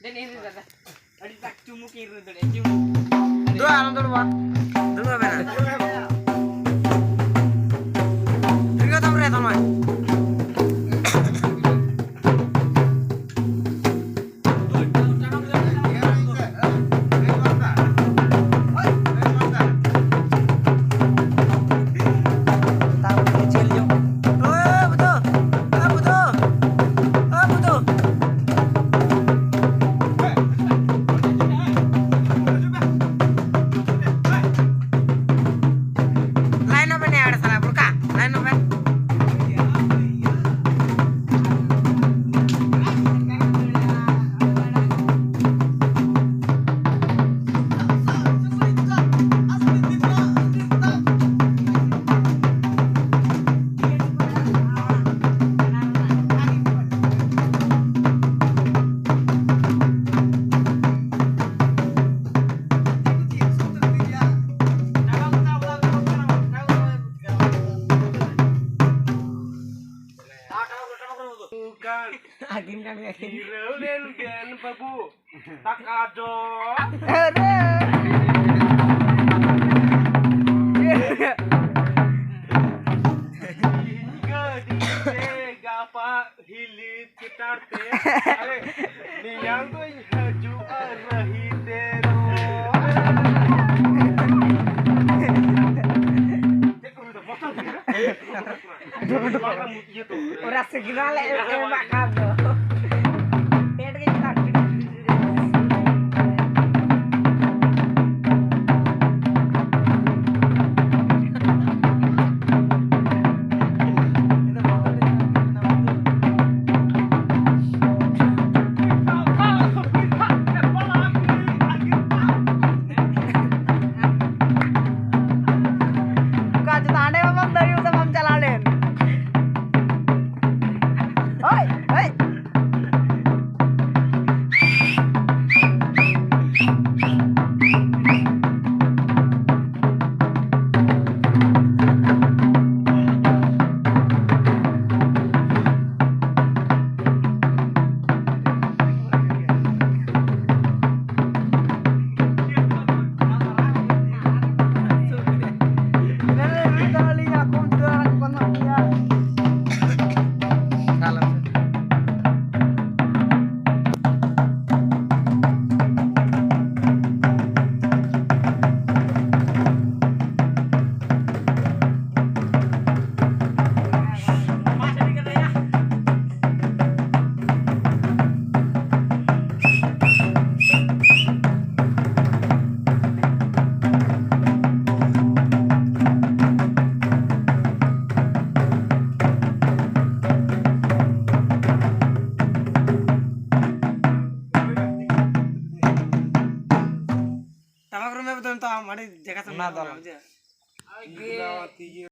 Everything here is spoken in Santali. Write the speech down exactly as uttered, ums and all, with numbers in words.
ᱫᱮᱱ ᱤᱧ ᱨᱮ ᱫᱟᱫᱟ᱾ ᱟᱹᱰᱤ ᱛᱟᱠ ᱪᱩᱢᱩᱠ ᱤᱧ ᱨᱩ ᱫᱟᱲᱮᱭᱟᱜᱼᱟ, ᱪᱩᱢᱩᱠ᱾ ᱫᱩᱲᱩᱵ, ᱟᱞᱚᱢ ᱫᱩᱲᱩᱵᱟ᱾ ᱫᱩᱲᱩᱵ ᱢᱮ ᱱᱟ᱾ ᱴᱷᱤᱠ ᱜᱮᱭᱟ, ᱛᱟᱢ ᱨᱮ, ᱛᱟᱢ ᱨᱮ᱾ ᱛᱟᱨᱯᱚᱨᱮ ᱡᱷᱟᱹᱞ ᱧᱚᱜ᱾ ᱳᱭ ᱵᱩᱫᱷᱩ, ᱳᱭ ᱵᱩᱫᱷᱩ, ᱳᱭ ᱵᱩᱫᱷᱩ᱾ Line ᱚᱯᱷ ᱢᱮ ᱱᱮ ᱦᱚᱲ ᱥᱟᱞᱟ ᱵᱩᱲᱠᱟ, line ᱚᱯᱷ ᱢᱮ᱾ ᱟᱹᱠᱤᱱ ᱠᱟᱱ ᱜᱮᱭᱟ ᱠᱤᱱ᱾ ᱡᱤᱨᱟᱹᱣ ᱞᱮᱱ ᱵᱮᱱ ᱵᱟᱹᱵᱩ, ᱫᱟᱠᱟ ᱡᱚᱢ᱾ ᱟᱨᱮ᱾ ᱜᱟᱹᱰᱤ ᱛᱮ ᱜᱟᱯᱟ ᱦᱤᱞᱤᱠᱚᱯᱴᱟᱨ ᱛᱮ᱾ ᱟᱨᱮ, ᱢᱮᱭᱟᱝ ᱫᱚᱧ ᱦᱤᱡᱩᱜᱼᱟ ᱨᱟᱹᱦᱤ ᱛᱮ ᱫᱚ᱾ ᱪᱮᱫ ᱠᱚ ᱢᱮᱛᱟᱜᱼᱟ? ᱵᱚᱛᱚᱨ ᱜᱮ᱾ ᱚᱱᱟ ᱥᱤᱜᱽᱱᱟᱞ ᱮ ᱮᱢᱟᱜ ᱠᱷᱟᱱ ᱫᱚ᱾ ᱯᱮᱴ ᱜᱮ ᱪᱮᱛᱟᱱ᱾ ᱚᱠᱟ ᱪᱮᱛᱟᱱ ᱦᱟᱸᱰᱮ ᱢᱟ ᱵᱟᱢ ᱫᱟᱲᱮᱭᱟᱜ ᱛᱮ ᱵᱟᱢ ᱪᱟᱞᱟᱣ ᱞᱮᱱ᱾ ᱦᱳᱭ, ᱦᱳᱭ᱾ ᱟᱹᱰᱤ ᱡᱟᱭᱜᱟ ᱥᱮᱫ ᱚᱱᱟ ᱫᱚ ᱢᱮᱱᱟᱜᱼᱟ, ᱵᱩᱡᱷᱟᱹᱣ?